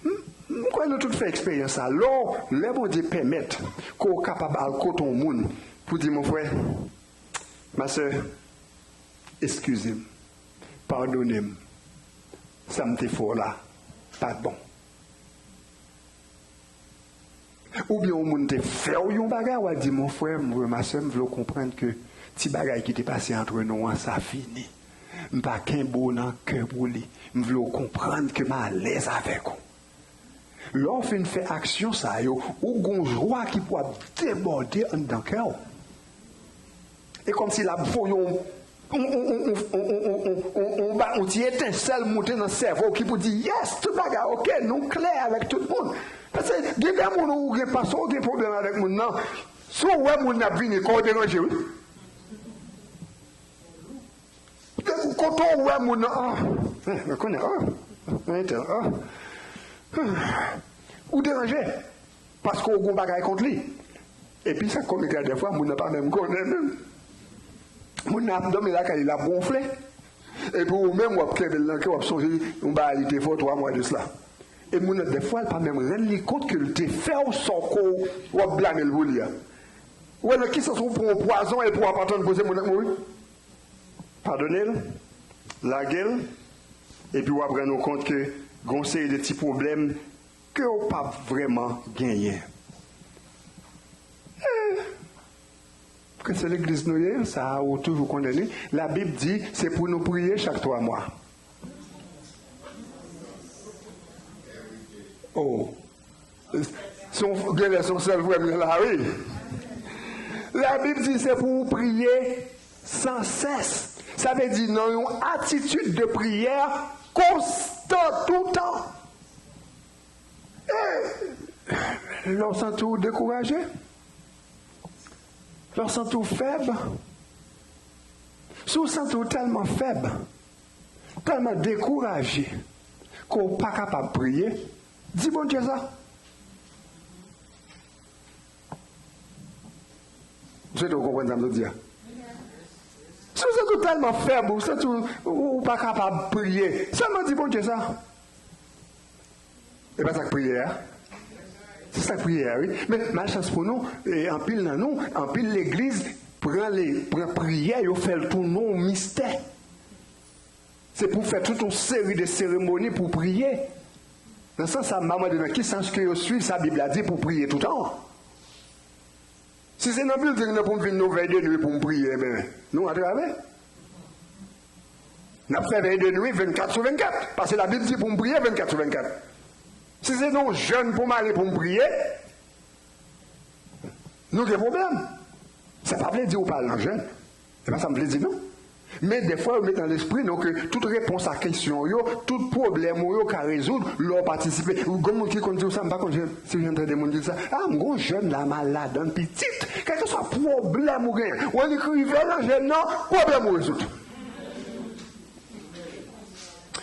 M, m Kwè nou tout fè eksperyans sa. Lè w, lè Bondye pèmèt ke w kapab al kote yon moun pou di, "Mon frè, ma sè, eskize m, padone m, sa m te fè w la pa t bon." Oubyen yon moun te fè w yon bagay, w a di, "Mon frè, m, ma sè, m vle w konprann ke ti bagay ki te pase ant nou an, sa fini. M pa kenbe w nan kè pou li. M vle w konprann ke m alèz avèk ou." Lè w fin fè aksyon sa yo, ou gon jwa ki pou ap debòde anndan kè w. E kòmsi l ap voye yon, yon, yon, yon, yon ba-, yon ti etensèl moute nan sèvo w ki pou di, "Yes, tout bagay oke, nou klè avèk tout moun." Paske gen de moun ou gen, paske w gen pwoblèm avèk moun nan, si w wè moun nan ap vini, kò w deranje, wi. Kote w wè moun nan, ah, eh, mwen konnen, ah, mwen entèl, ah, ah, ou deranje, paske w gon bagay kont li. Epi sa k komik la, dèfwa, moun nan pa menm konnen menm. Moun nan ap dòmi lakay li, l ap wonfle. Epi ou menm, w ap kenbe l nan kè, w ap sonje yon bagay li te fè w twa mwa de sila. E moun nan, dèfwa, l pa menm rann li kont ke l te fè w sa w ko, w ap blame l pou li a. Ou wè nan ki sans ou pran yon pwazon epi w ap atann pou se moun nan k mouri? Padone l, lage l, epi w ap rann ou kont ke gon seri de ti pwoblèm ke w p ap vrèman genyen. Eh, ke se legliz nou ye, sa a ou toujou konnen li. Labib di se pou nou priye chak twa mwa. Oh. Se yon, genlè se yon sèl frè m gen la, wi. Labib di se pou ou priye san sès. Sa vle di nan yon atitid de priyè konstan toutan. E lè w santi w dekouraje, lè w santi w fèb, si w santi w tèlman fèb, tèlman dekouraje ke w pa kapab priye, di Bondye sa. M swete w konprann sa m sot di a. Si w santi w tèlman fèb, ou santi w, ou, ou pa kapab priye, sèlman di Bondye sa. E pa sa k priyè a? Se sa k priyè a, wi. Men, malchans pou nou, e, anpil nan nou, anpil legliz pran le, pran priyè, yo fè l tounen yon mistè. Se pou fè tout yon seri de seremoni pou priye. Nan sans sa, m a mande nan ki sans ke yo swiv sa Bib la di pou priye toutan. Si se nan bilding nan pou m vin nan vèy de nwi pou m priye, enben, nou antrave. N ap fè vèy de nwi vennkat sou vennkat, paske Labib di pou m priye vennkat sou vennkat. Si se nan yon jèn pou m ale pou m priye, nou gen pwoblèm. Sa pa vle di ou pa al nan jèn. Se pa sa m vle di, non. Men dèfwa, yo met nan lespri nou ke tout repons a kesyon w yo, tout pwoblèm ou yo ka rezoud lè w patisipe. Ou gen moun ki konn di w sa, m pa konn si w janm tande moun di sa, "Ah, m gon jèn la, m al ladan l pitit." Kèlkeswa pwoblèm ou genyen, ou annik rive nan jèn nan, pwoblèm ou rezoud.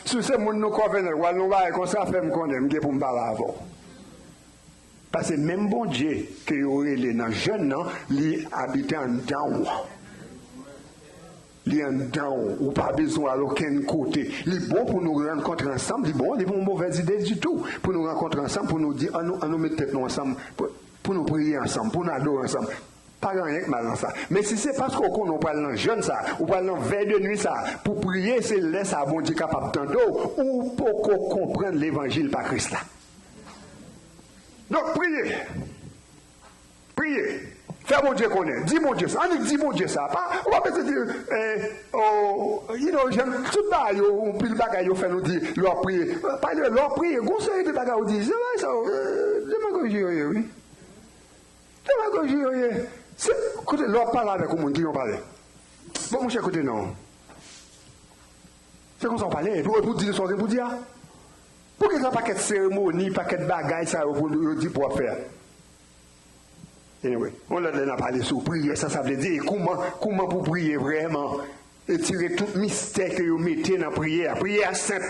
Si w se moun nou kòvenant, w al nan yon bagay konsa, fè m konnen, m gen pou m pale avè w. Paske menm Bondye ke yo rele nan jèn nan, li abite anndan w. Li anndan w. Ou pa bezwen al okenn kote. Li bon pou nou rankontre ansanm, li bon, li pa yon movèz ide ditou. Pou nou rankontre ansanm, pou nou di, "An nou, an nou met tèt nou ansanm, pou, pou nou priye ansanm, pou nou adore ansanm." Pa gen anyen k mal nan sa. Men si se paske w konnen w pral nan jèn sa, ou pral nan vèy de nwi sa, pou priye, se lè sa Bondye kapab tande w, ou poko konprann levanjil pa Kris la. Donk, priye. Priye. Fè Bondye konnen. Di Bondye sa. Annik di Bondye sa. Pa, ou pa bezwen di, eh, oh, you know, jan, tout bagay yo, yon pil bagay yo fè nou di, lè w ap priye. Pa lè w ap priye, gon seri de bagay ou di, se bagay sa yo, eh, demagoji yo ye, wi. Demagoji yo ye. Se, koute, lè w ap pale avèk yon moun, ki jan w pale? Bon, monchè, koute non. Se konsa w pale, epi w di l sa w gen pou di a. Pou ki sa pakèt seremoni, pakèt bagay sa yo pou yo di pou w ap fè a? Anyway, yon lòt lè n a pale sou priyè, sa, sa vle di, e kouman, kouman pou priye vrèman, etire tout mistè ke yo mete nan priyè a. Priyè a senp.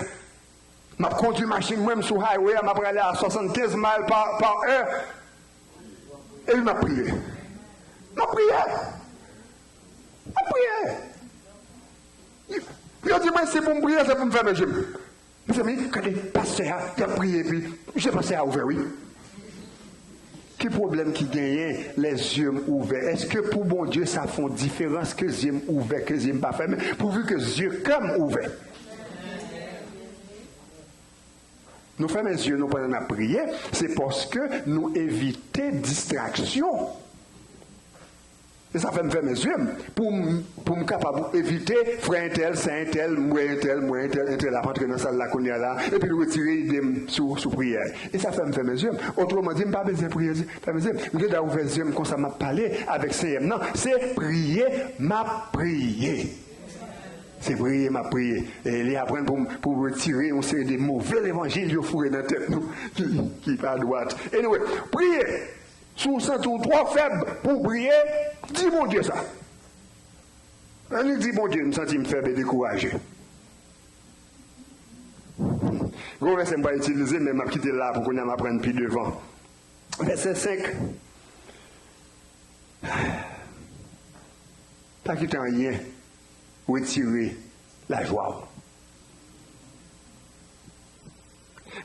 M ap kondui machin mwen, m sou highway a, m ap prale a swasannkenz mile pa, pa è. Epi m ap priye. M ap priye. M ap priye. Yo di mwen, si pou m priye, se pou m fèmen je m. Mezanmi, gade pastè a, l ap priye, epi je pastè a ouvè, wi. Ki pwoblèm ki genyen, lè zye m ouvè? Èske pou Bondye sa fè yon diferans ke zye m ouvè, ke zye m pa fèmen, pouvi ke zye kè m ouvè? Nou fèmen zye nou pandan n ap priye, se paske nou evite distraksyon. E sa fè m fèmen zye m pou m, pou m kapab evite frè entèl, sè entèl, m wè entèl, m wè entèl, entèl ap antre nan sal la kounye a la, epi l retire ide m sou, sou priyè. E sa fè m fèmen zye m. Otreman di, m pa bezwen priye, pa bezwen. M gentan ouvè zye m konsa, m ap pale avèk Senyè m nan. Se priye m ap priye. Se priye m ap priye. E li aprann pou m, pou m retire yon seri de move levanjil yo foure nan tèt nou ki, ki pa dwat. Anyway, priye. Si w santi w twò fèb pou w priye, di Bondye sa. Annik di Bondye, m santi m fèb e dekouraje. Gon vèsè m pa itilize, men m ap kite l la pou kounye a m aprann pi devan. Vèsè senk. Pa kite anyen retire lajwa w.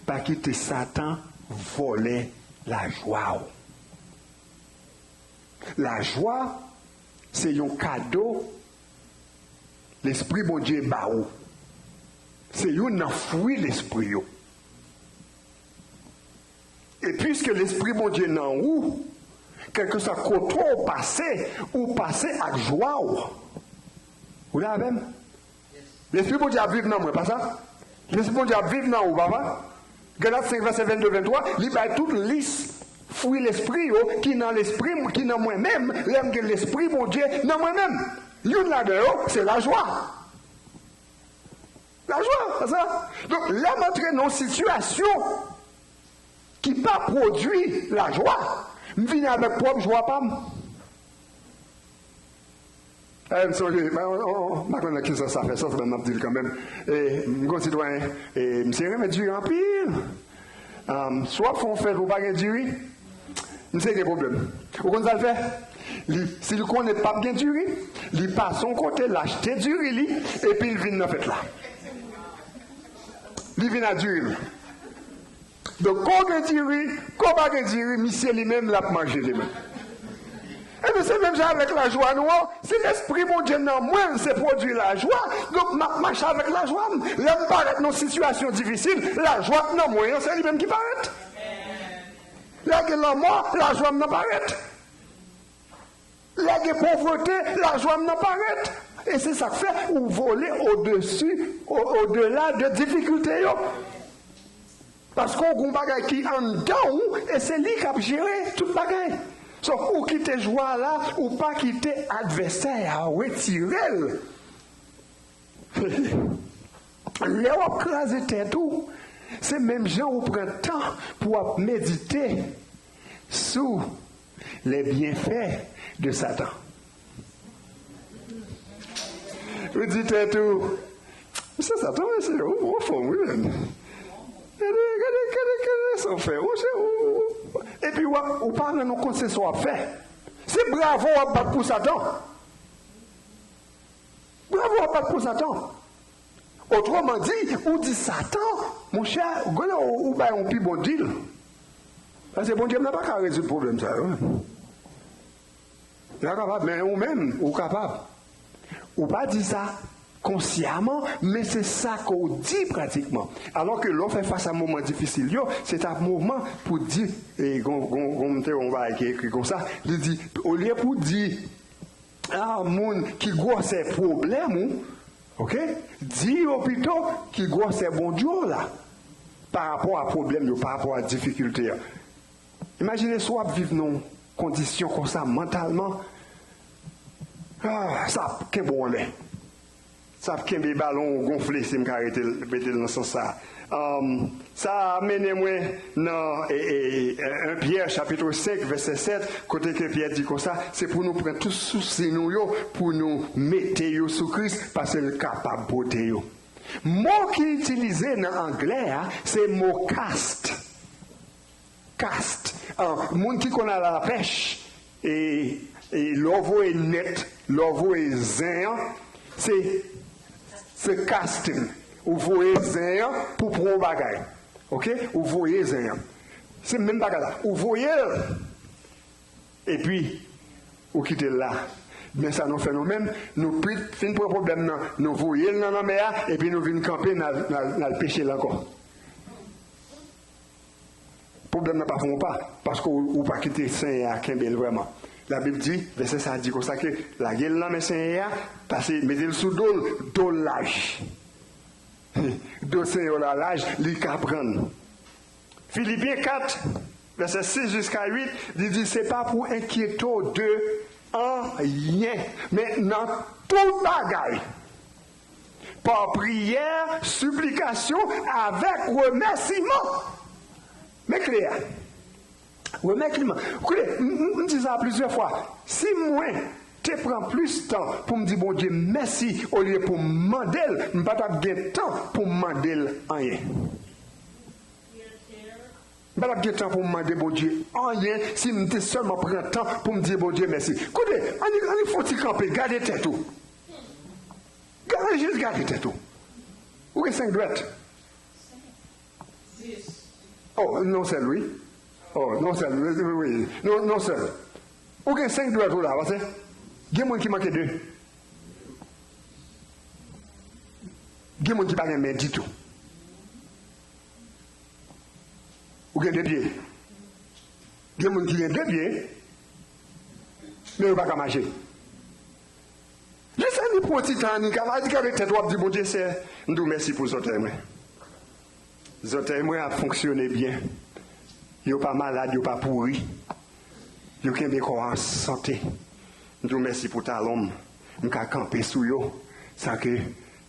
Pa kite Satan vòlè lajwa w. Lajwa, se yon kado Lespri Bondye ba ou. Se youn nan fwi Lespri yo. E piske Lespri Bondye nan ou, kèlkeswa kote w pase, ou pase ak jwa w. Ou la avè m? Lespri Bondye ap viv nan mwen, pa sa? Lespri Bondye ap viv nan ou, papa. Galat senk, vèsè venn de, venn twa, li bay tout lis fwi Lespri yo ki nan lespri m, ki nan mwen menm, lè m gen Lespri Bondye nan mwen menm. Youn ladan yo, se lajwa. Lajwa, pa sa? Donk, lè m antre nan yon sitiyasyon ki pa pwodui lajwa, m vini avèk pwòp jwa pa m. E, m sonje, m pa konn nan ki sans sa fè sans, men m ap di l kanmenm. E, m gen yon sitwayen, e, misye renmen diri anpil. Am, si w ap fè yon fèt, ou pa gen diri, misye gen pwoblèm. Ou konn sa l fè? Li, si l konnen p ap gen diri, li pase yon kote, l achte diri li, epi l vin nan fèt la. Li vin ak diri l. Donk, ke w gen diri, ke w pa gen diri, misye li menm, l ap manje li menm. Ebyen, se menm jan avèk lajwa nou an. Si Lespri Bondye nan mwen, se pwodui lajwa, donk m ap mache avèk lajwa m. Lè m parèt nan sitiyasyon difisil, lajwa k nan mwen an, se li menm ki parèt. Lè gen lanmò, lajwa m nan parèt. Lè gen povrete, lajwa m nan parèt. E se sa k fè ou vole odesi, o, odela de difikilte yo. Paske w gen yon bagay ki anndan ou, e se li k ap jere tout bagay. So, ou kite jwa la, ou pa kite advèsè a retire l. Lè w ap kraze tèt ou, se menm jan ou pran tan pou w ap medite sou les bienfaits de Satan. Ou di tèt ou, "Mesye Satan, mesye, ou, ou fò, wi, menm. Gade, gade, gade, gade sa w fè. Ou, se, ou, ou." Epi w ap, ou pa rann ou kont se sa w ap fè. Se bravo w ap bat pou Satan. Bravo w ap bat pou Satan. Otreman di, ou di Satan, monchè, gade ou, ou bay yon pi bon dil. Paske Bondye m nan pa ka rezoud pwoblèm sa yo. Li pa kapab, men ou menm, ou kapab. Ou pa di sa konsyaman, men se sa ke w di pratikman. Alò ke lè w fè fas a moman difisil yo, se ta moman pou di, e, gon, gon, gon, m te wè yon bagay ki ekri konsa, li di, olye pou di, a moun ki gwosè pwoblèm ou, oke? Di yo pito ki gwosè Bondye w la, pa rapò a pwoblèm yo, pa rapò a difikilte a. Imajine si w ap viv nan yon kondisyon konsa mantalman, a, sa ap kenbe w anlè. Sa ap kenbe balon w gonfle, si m ka rete l, mete l nan sans sa a. Anm, sa a mennen mwen nan, e, e, en Pyè, chapit senk, vèsè sèt, kote ke Pyè di konsa, se pou nou pran tout sousi nou yo, pou nou mete yo sou Kris, paske l kapab pote yo. Mo ki itilize nan anglè a, se mo cast. Cast. Ah, moun ki konn al a lapèch, e, e lè w voye nèt, lè w voye zen an, se, se casting. Ou voye zen an pou pran yon bagay. Oke? Ou voye zen an. Se menm bagay la. Ou voye l. Epi, ou kite l la. Men sa nou fè nou menm, nou pi fin pran pwoblèm nan, nou voye l nan lanmè a, epi nou vin kanpe, n al, n al, n al peche l ankò. Pwoblèm nan pa fè yon pa, paske w, ou pa kite Senyè a kenbe l vrèman. Labib di, vèsè sa a di konsa ke lage l nan men Senyè a, pase mete l sou do l, do l laj. Do Senyè w la laj, li ka pran l. Filipyen kat, vèsè sis jiska uit, li di, se pa pou enkyete w de anyen, men nan tout bagay, pa priyè, siplikasyon, avèk remèsiman. Men kle a. Remèsiman. Koute, m, m, m di sa plizyè fwa. Si mwen te pran plis tan pou m di Bondye mèsi olye pou m mande l, m pa t ap gen tan pou m mande l anyen. M pa t ap gen tan pou m mande Bondye anyen si m te sèlman pran tan pou m di Bondye mèsi. Koute, annik, annik fè yon ti kanpe, gade tèt ou. Gade, jis gade tèt ou. Ou gen senk dwèt? Oh, non sèl, wi. Oh, non sèl, wi, wi, wi. Non, non sèl. Ou gen senk dwèt ou la, pase gen moun ki manke de. Gen moun ki pa gen men ditou. Ou gen de pye. Gen moun ki gen de pye, men yo pa ka mache. Jis annik pran ti tan, annik gade tèt w, w ap di, Bondye, Seyè, m di w mèsi pou zòtèy mwen. Zòtèy mwen ap fonksyone byen. Yo pa malad, yo pa pouri. Yo kenbe kò an sante. M di w mèsi pou talon m. M ka kanpe sou yo san ke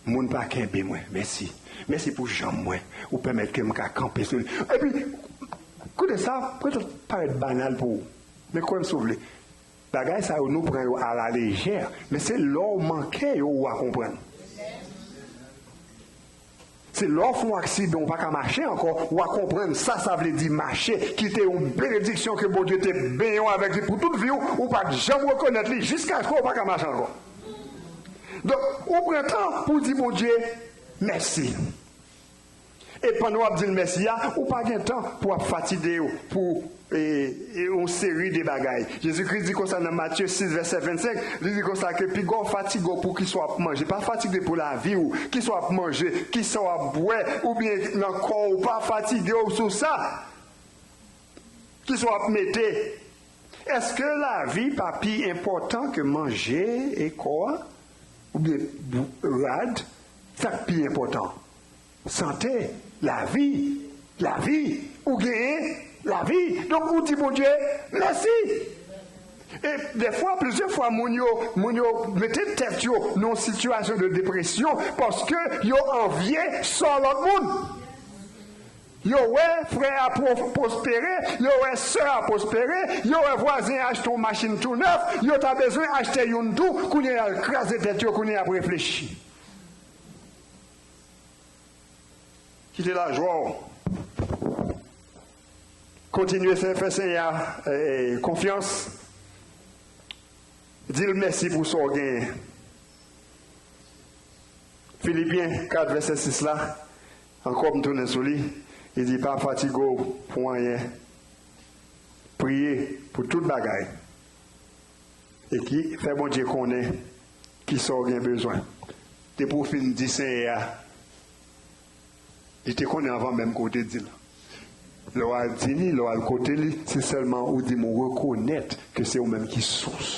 moun pa kenbe mwen. Mèsi. Mèsi pou janm mwen. Ou pèmèt ke m ka kanpe sou li. Epi, koute sa, petèt parèt banal pou ou. Men kwè m si w vle. Bagay sa yo, nou pran yo alalejè. Men se lè w manke yo, ou a konprann. Se lè w fè yon aksidan, ou pa ka mache ankò, w a konprann sa sa vle di mache, ki te yon benediksyon ke Bondye te benyen w avèk li pou tout vi w, ou pa t janm rekonèt li jiskaske w pa ka mache ankò. Donk, ou pran tan pou w di Bondye mèsi. E pandan w ap di l mèsi a, ou pa gen tan pou w ap fatige w pou e, e yon seri de bagay. Jezikri di konsa nan Matye sis, vèsè vennsenk, li di konsa ke piga w fatige w pou kisa w ap manje. Pa fatige pou lavi w, kisa w ap manje, kisa w ap bwè, oubyen nan kò w, pa fatige w sou sa. Kisa w ap mete? Èske lavi pa pi enpòtan ke manje e kò a? Oubyen bou-, rad? Sa k pi enpòtan? Sante, lavi, lavi, ou genyen lavi. Donk, ou di Bondye mèsi. E defwa, plizyè fwa, moun yo, moun yo mete tèt yo nan yon sitiyasyon de depresyon paske yo anvye sò lòt moun. Yo wè frè a pwo-, pwospere, yo wè sè a pwospere, yo wè vwazen an achte yon machin tou nèf, yo ta bezwen achte youn tou, kounye a y al kraze tèt yo, kounye a y ap reflechi. Kite lajwa w. Kontinye se-, fè Senyè a, eh, konfyans. Di l mèsi pou sa w genyen. Filipyen kat vèsè sis la, ankò m tounen sou li, li di, pa fatige w pou anyen. Priye pou tout bagay. E ki fè Bondye konnen kisa w gen bezwen. Depi w fin di Senyè a, li te konnen anvan menm ke w te di l. Lè w al di li, lè w al kote li, se sèlman ou di m ou rekonèt ke se ou menm ki sous.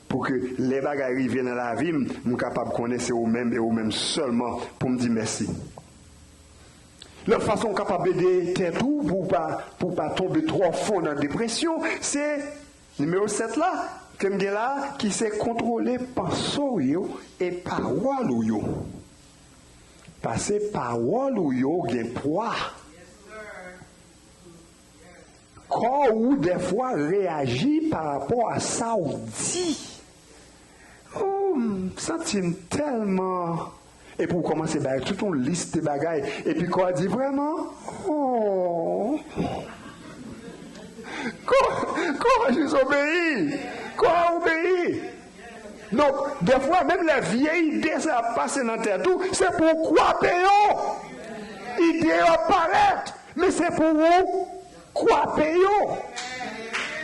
Pou ke lè bagay rive nan lavi m, m kapab konnen se ou menm e ou menm sèlman pou m di mèsi. Lòt fason w kapab ede tèt ou pou w pa, pou w pa tonbe twò fon nan depresyon, se nimewo sèt la, ke m gen la, ki se kontwole panse w yo e pawòl ou yo. Pase pawòl ou yo gen pwa. Kò ou dèfwa reyaji pa rapò a sa w di. Oh, m santi m tèlman. Epi w kòmanse bay tout yon lis de bagay. Epi kò a di, vrèman? Oh. Kò, kò a jis obeyi. Kò a obeyi. Donk, dèfwa, menm lè vye ide sa ap pase nan tèt ou, se pou w kwape yo. Ide yo ap parèt, men se pou ou kwape yo.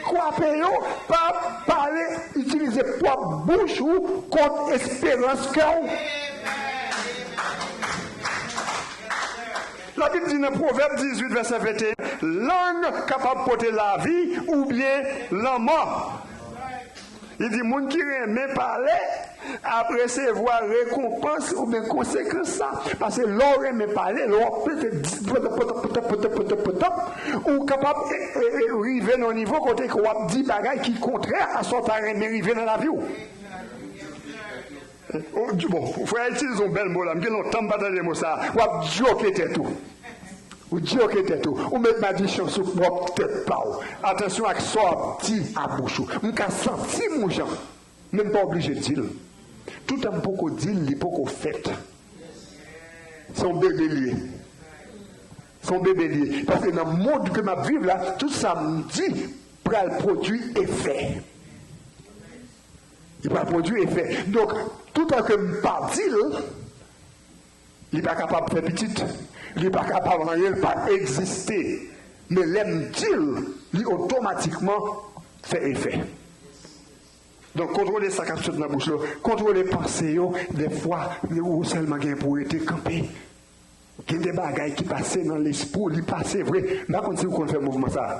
Kwape yo, pa pale, itilize pwòp bouch ou kont esperans kè w. Labib di nan Pwovèb dizuit, vèsè venteyen, lang kapab pote lavi oubyen lanmò. Li di, moun ki renmen pale ap resevwa rekonpans oubyen konsekans sa. Paske lè w renmen pale, lè w ap pete, potòp, potòp, potòp, potòp, potòp, potòp, ou kapab, e, e, e, rive nan yon nivo kote ke w ap di bagay ki kontrè a sa w ta renmen rive nan lavi w. O, di, bon, frè a itilize yon bèl mo la, m gen lontan m pa tande mo sa a. W ap dyoke tèt ou. Ou dyoke tèt ou. Ou met madichon sou pwòp tèt pa w. Atansyon ak sa w ap di a bouch ou. M ka santi m yon jan, men m pa oblije di l. Toutan m poko di l, li poko fèt. Se yon bebe l ye. Se yon bebe l ye. Paske nan mond ke m ap viv la, tout sa m di pral pwodui efè. Li pral pwodui efè. Donk, toutan ke m pa di l, li pa kapab fè pitit. Li pa kapab anyen, li pa egziste. Men lè m di l, li otomatikman fè efè. Donk, kontwole sa k ap sot nan bouch ou, kontwole panse yo. Dèfwa, ou sèlman gen pou rete kanpe. Gen de bagay ki pase nan lespri w, li pase vre. M pa konn si w konn fè mouvman sa a.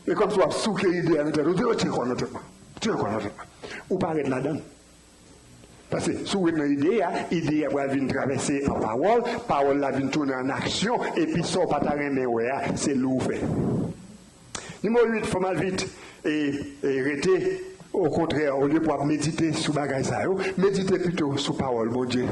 E kòmsi w ap souke ide a nan tèt ou, di, "Retire kò w nan tèt mwen. Retire kò w nan tèt mwen." Ou pa ret ladan l. Paske si w ret nan ide a, ide a pral vin travèse an pawòl, pawòl la vin tounen an aksyon, epi sa w pa ta renmen wè a, se li w fè. Nimewo uit, fò m al vit, e, e rete, okontrè, olye pou w ap medite sou bagay sa yo, medite pito sou pawòl Bondye,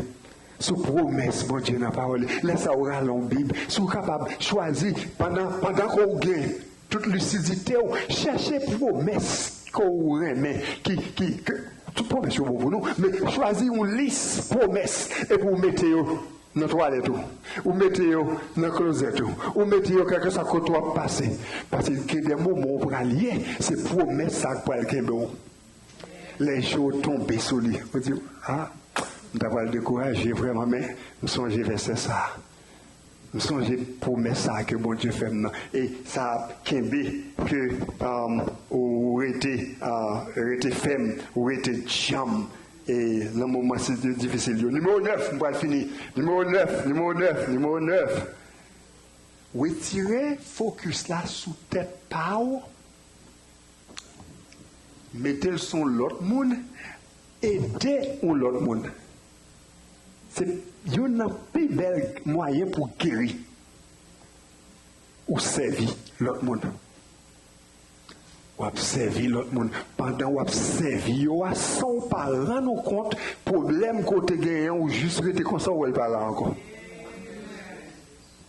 sou pwomès Bondye nan pawòl li. Lè sa w rale yon Bib, si w kapab chwazi, pandan, pandan ke w gen tout lisidite w, chèche pwomès ke w renmen, ki, ki, ke, tout pwomès yo bon pou nou, men chwazi yon lis pwomès, epi w mete yo nan twalèt ou, ou mete yo nan klozèt ou, ou mete yo kèlkeswa kote w ap pase. Paske gen de moman w pral ye, se pwomès sa k pral kenbe w. Lè je w tonbe sou li, ou di, "A, m ta pral dekouraje vrèman, men m sonje vèsè sa a. M sonje pwomès sa a ke Bondye fè m nan." E sa ap kenbe ke, um, ou rete, uh, rete fèm, ou rete djanm. E nan moman si difisil yo. Nimewo nèf, m pral fini. Nimewo nèf, nimewo nèf, nimewo nèf. Retire fokis la sou tèt pa w. Mete l sou yon lòt moun. Ede yon lòt moun. Se youn nan pi bèl mwayen pou geri. Ou sèvi lòt moun. W ap sèvi lòt moun. Pandan w ap sèvi yo a, san w pa rann ou kont, pwoblèm ke w te genyen, ou jis rete konsa, ou wè l pa la ankò.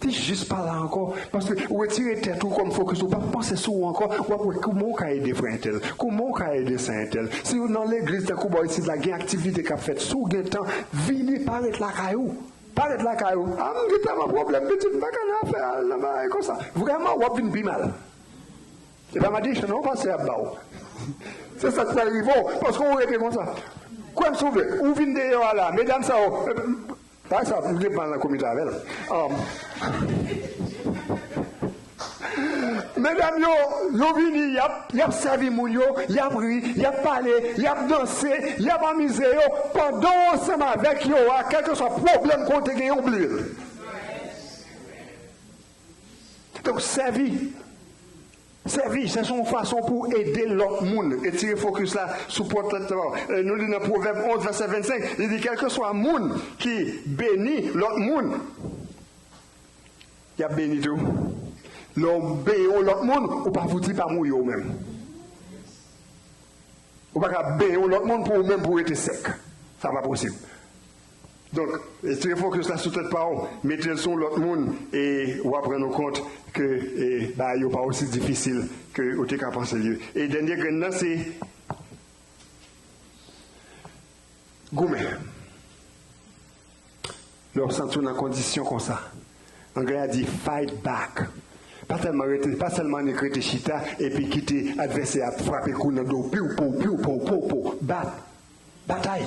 Li jis pa la ankò. Paske ou retire tèt ou kòm fokis, ou p ap panse sou ou ankò. W ap wè kouman w ka ede frè entèl, kouman w ka ede sè entèl. Si w nan legliz, tankou bò isit la, gen aktivite k ap fèt, si w gen tan, vini, pa ret lakay ou. Pa ret lakay ou. "A, m gen tèlman pwoblèm, pitit, m pa ka nan afè al nan bagay konsa." Vrèman, w ap vin pi mal. Se pa madichon non, pastè ap ba w. Se sa k pral rive w, paske w rete konsa. Kwè m si w vle, ou vin deyò a la, medam sa yo, pa sa, m gen mal nan komite avè l. Um, medam yo, yo vini, y ap, y ap sèvi moun yo, y ap ri, y ap pale, y ap danse, y ap amize yo, pandan w ansanm avèk yo a, kèlkeswa pwoblèm ke w te gen, w bliye l. Donk, sèvi. Sèvi, chèche yon fason pou w ede lòt moun. Retire fokis la sou pwòp tèt pa w. E, nou li nan Pwovèb onz, vèsè vennsenk, li di, kèlkeswa moun ki beni lòt moun, y ap beni tou. Lè w benyen yon lòt moun, ou pa fouti pa mouye w menm. Ou pa ka benyen yon lòt moun pou ou menm pou w rete sèk. Sa pa posib. Donk, retire fokis la sou tèt pa w, mete l sou yon lòt moun, e w ap rann ou kont ke, e, bagay yo pa osi difisil ke ou te ka panse l ye. E dènye grenn nan, se goumen. Lè w santi w nan kondisyon konsa, anglè a di fight back. Pa sèlman rete, pa sèlman annik rete chita epi kite advèsè a ap frape kou nan do w, piw, pow, piw, pow, pow, pow, bat, batay,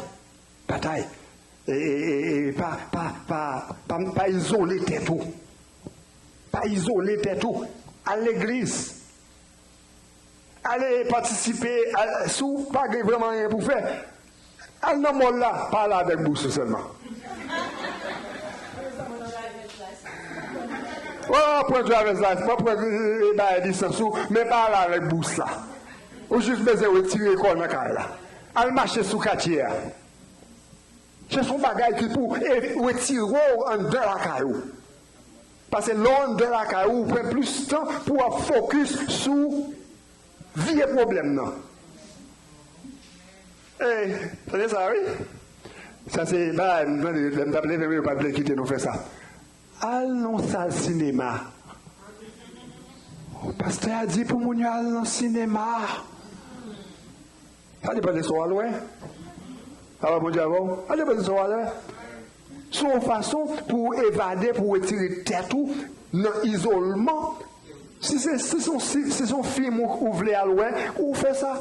batay. E, e, e, e, pa, pa, pa, pa, pa izole tèt ou. Pa izole tèt ou. Al legliz. Ale patisipe, al, si w pa gen vrèman anyen pou fè, al nan mòl la, pale avèk bouch ou sèlman. Wè, w ap pran driver's license, w ap pran, e, e, bagay lisans ou, men pale avèk bouch la. Ou jis bezwen retire kò w nan kay la. Al mache sou katye a. Chèche yon bagay ki pou, e, retire w anndan lakay ou. Paske lè w anndan lakay ou, ou pran plis tan pou w ap fokis sou vye pwoblèm nan. Ey, tande sa, wi. Sa se bagay, m tande, lè m t ap leve, m yo pa t vle kite nou fè sa. Al nan sal sinema. Pastè a di pou moun yo al nan sinema. Sa depann de sa w al wè. Sa pa Bondye avè w. Sa depann de sa w al wè. Se yon fason pou w evade, pou w retire tèt ou nan izolman. Si se, si se yon, si, si se yon fim ou, ou vle al wè, ou fè sa.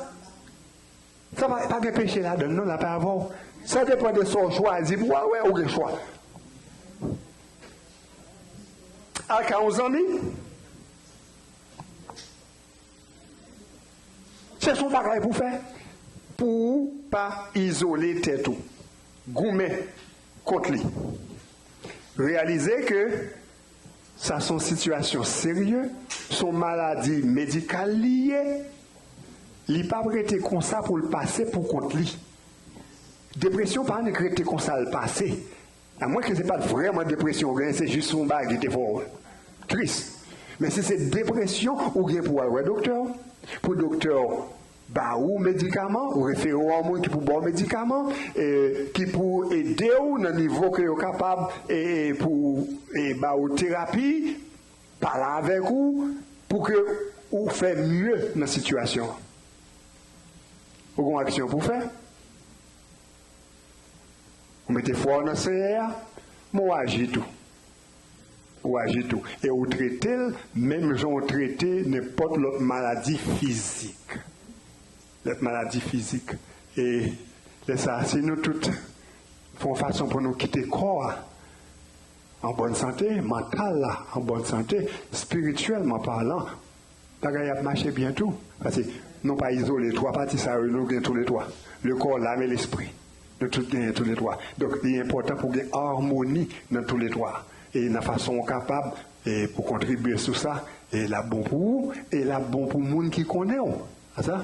Sa pa, pa gen peche ladan l, non, l ap avè w. Sa depann de sa w chwazi pou w al wè, ou gen chwa. Al ka yon zanmi. Chèche yon bagay pou fè pou w pa izole tèt ou. Goumen kont li. Reyalize ke sa se yon sitiyasyon serye, se yon maladi medikal li ye. Li p ap rete konsa pou l pase pou kont li. Depresyon pa annik rete konsa l pase. Amwenske se pa t vrèman depresyon ou genyen, se jis yon bagay ki te fè w tris. Men si se depresyon, ou gen pou w al wè doktè w, pou doktè w ba ou medikaman, ou refere w a yon moun ki pou ba w medikaman, e, ki pou ede w nan nivo ke yo kapab, e, e, pou, e, ba ou terapi, pale avèk ou, pou ke ou fè mye nan sitiyasyon an. Ou gen yon aksyon pou w fè. Ou mete fwa w nan Senyè a, men w aji tou. Ou aji tou. E ou trete l menm jan ou trete nenpòt lòt maladi fizik. Lòt maladi fizik. E lè sa a, si nou tout fè yon fason pou nou kite kò a an bòn sante, mantal la an bòn sante, espirityèlman palan, bagay ap mache byen tou. Paske nou pa izole, twa pati sa yo, nou gen toulètwa. Le corps, l'âme et l'esprit. Nou tout genyen toulètwa. Donk, li enpòtan pou gen amoni nan toulètwa. E nan fason w kapab, e pou kontribye sou sa, e l ap bon pou ou, e l ap bon pou moun ki konnen w. A sa?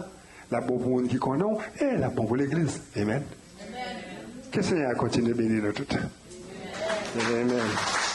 L ap bon pou moun ki konnen w, e l ap bon pou legliz. Amen. Ke Senyè a kontinye beni nou tout. Amen.